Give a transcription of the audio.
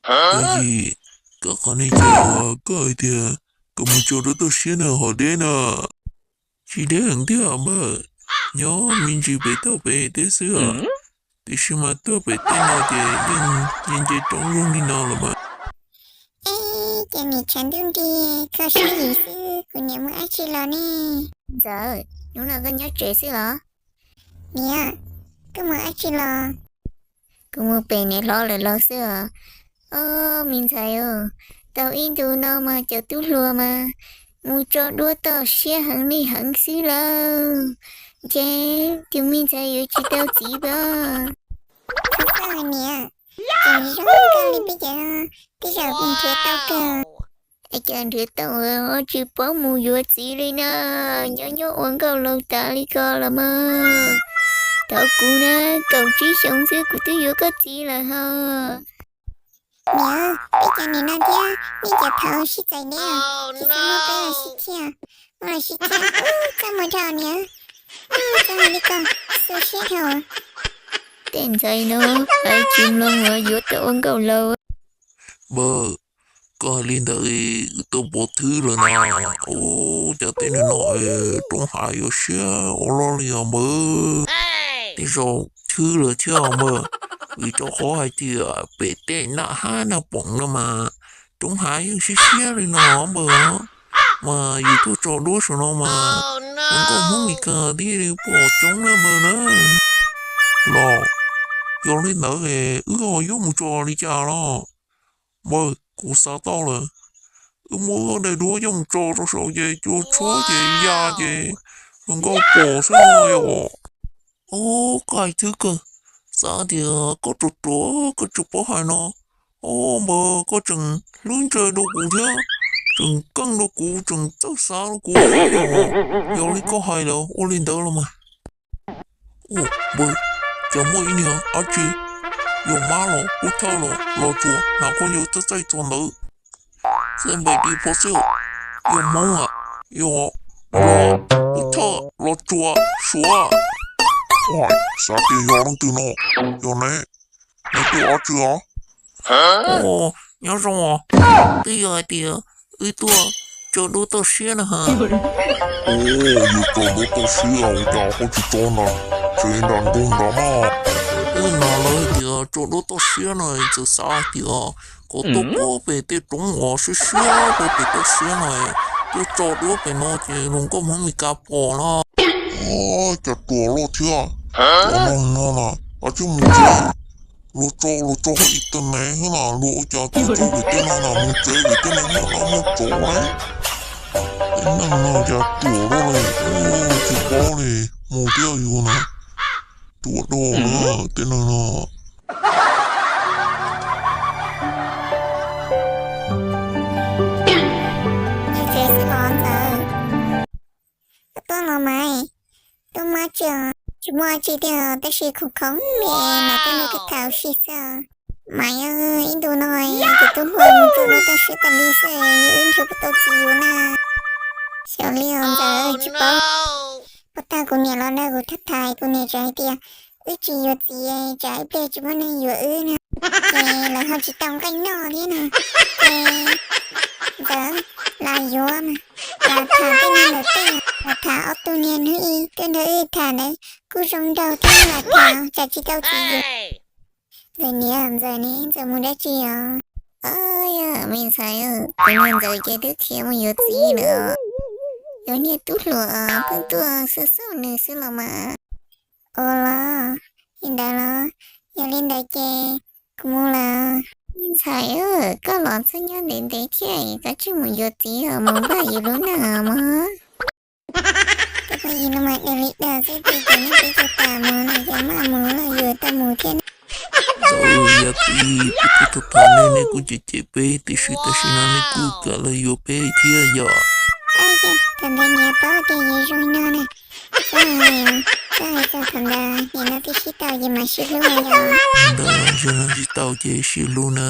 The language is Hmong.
Yog vim koj qhov neeg ces uas koj hais tias koj mus tso duab toj siab no ho deb na. Tsis deb heev thiab npawg, nyob me ntsis pem toj pem teb xwb os. Tiam sis mas tuaj pem teb no ces yeej nce nce roob zoo li no los mas. Ej, cas niam tshav ntuj nrig kho siab yim xwb, kuv niam mus dab tsi los ne? Ntxawm, hnub no koj nyob tsev xwb los? Niam, koj mus dab tsi los? Kuv mus pem niam hlob lawv los xwb os. Ob, me ntxhais os, tau ib ntus no mas cov tub hluas mas mus tso duab toj siab heev li heev xwb lauj. Ces tus me ntxhais yuav tsis tau txiv pab. Niam, ces zoo kawg li peb cov, tej zaum kuv nrhiav tau kawg. Es cas nrhiav tau ho tsis paub mus yuav txiv li na? Nyob nyob ua nkauj laus tas li ko los mas. Thaum kuv na, kaum tsib xyoo xwb kuv twb yuav koj txiv lawm ho. Niam, peb cov niam no thiab nej cov thaum sib txais deb, tsis txhob muab peb los sib txhiaj, muab los sib txhiaj ub txaj muag dhau niam, ub txaj muag li ko, xu siab dhau. Tej ntxhais no hais tsis mloog yuav tau ua nkauj laus. Npawg, koj hais li ntawd wb tuaj pov thwb lawm na. Ub, cas tej neeg no roob hav yuav siab ua luaj li os npawg. Tej zaum thwb lawm thiab os npawg, vim rau qhov hais tias pem tej naj hab naj poom no mas roob hav yeej siab siab li no npawg. Mas yus tuaj tso duab saum no mas hluas nkauj Hmoob Mes Kas thiaj li pom coob na npawg na. Los yog li ntawd wb ho yuav mus tso li cas los? Npawg, kuv xav tau lawm, wb muab wb daim duab coj mus tso rau saum ces cua tshuab ces ya ces hluas nkauj pom xwb no yom. Ub, koj hais thwb kawg, xav tias koj ruam ruam koj tseem paub hais no. Ub npawg, koj tseem hlub ntsej dua kuv thiab, tseem keej dua kuv, tseem txawj xav dua kuv. Yog li koj hais lawm ua li ntawd los mas. Ub npawg, cas muaj ib niag dab tsi, yog mab los pub thawj los los tsuas hnav khaub ncaws txaij txaij txog ntawd, txaij npaim ris pho xwb, yog Hmoob a, yog los pub thawj los tsuas Suav. Xav tias yog leej twg no, yog ne, neb tuaj dab tsi os? Nyob zoo os, twb yog hais tias wb tuaj tso duab toj siab na ha. Ub, yuav tso duab toj siab ua cas koj tsis tso nram tsev nram nroog nrad mas? Wb hnov lawv hais tias tso duab toj siab no txawm xav hais tias kom tuaj pem tej roob uas siab siab pem toj siab no, tuaj tso duab pem no ces hluas nkauj Hmoob Mes Kas pom no. Cas ruam loj thiab, cov neeg no na, a tsis mus tsev, luag tso luag tso internet thiab na, luag ua cas tso tso pem tej no na, mus tsev pem tej no na, muaj tsov ne. Tej neeg no cas ruam loj li, tsis paub li, mus thiab yus na, ruam dog na tej neeg no. Tuaj los mas, tuaj mas tsis, tsis muaj tsi tiag tab sis khoom khoom li mas tuaj nrog koj tham ua si xwb. Mas yog ib ntus no ces tub hluas mus tso duab toj siab tas li xwb, wb nrhiav puas tau txiv yuav na. Xyov li os ntxawm, tsis paub. Puas tag kuv niam los nrog kuv tham tham, kuv niam tseem hais tias wb tsis yuav txiv tsam ib pliag tsis muaj neeg yuav wb na, ces lawv ho tsis tau nqaij noj thiab na. Ces ntxawm, los yuav mas, los tham tej neeg ntawm tej, los tham ob tug niag hnub ib tuaj nrog wb tham ntawd kuj zoo nraug thiab, los tham tsam tsis tau txiv yuav. Ntxawm niam, ntxawm ne, ntxawm mus dab tsi os? Yog me ntxhais, tus niag ntxawm ces twb khiav mus yuav txiv lawm. Yog niag tub hluas pheej tuaj xauj xauj nws xwb los mas. Ua los li ntawd los, yog li ntawd ces kuv mus lawm. Me ntxhais, koj los txhob nyob ntev ntev thiab, koj tsij mus yuav txiv os, mus npaj yus lub neej os mog. Koj phooj ywg no mas dag li dag xwb, tus cov neeg peb cov tas mus no ces maj mus los yuav tau mus thiab. Ntxawm, yog thaum ub peb kuj tham tham nej, nej kuj cem cem peb tiam sis tam sim no nej kuj kam los yuav peb thiab yom. Thaum ntawd niam paub tias yuav zoo no na, koj hais, koj hais txog thaum ntawd niam no twb sib tau ces mam sib hlub yom. Ntawd zoo no sib tau ces sib hlub na.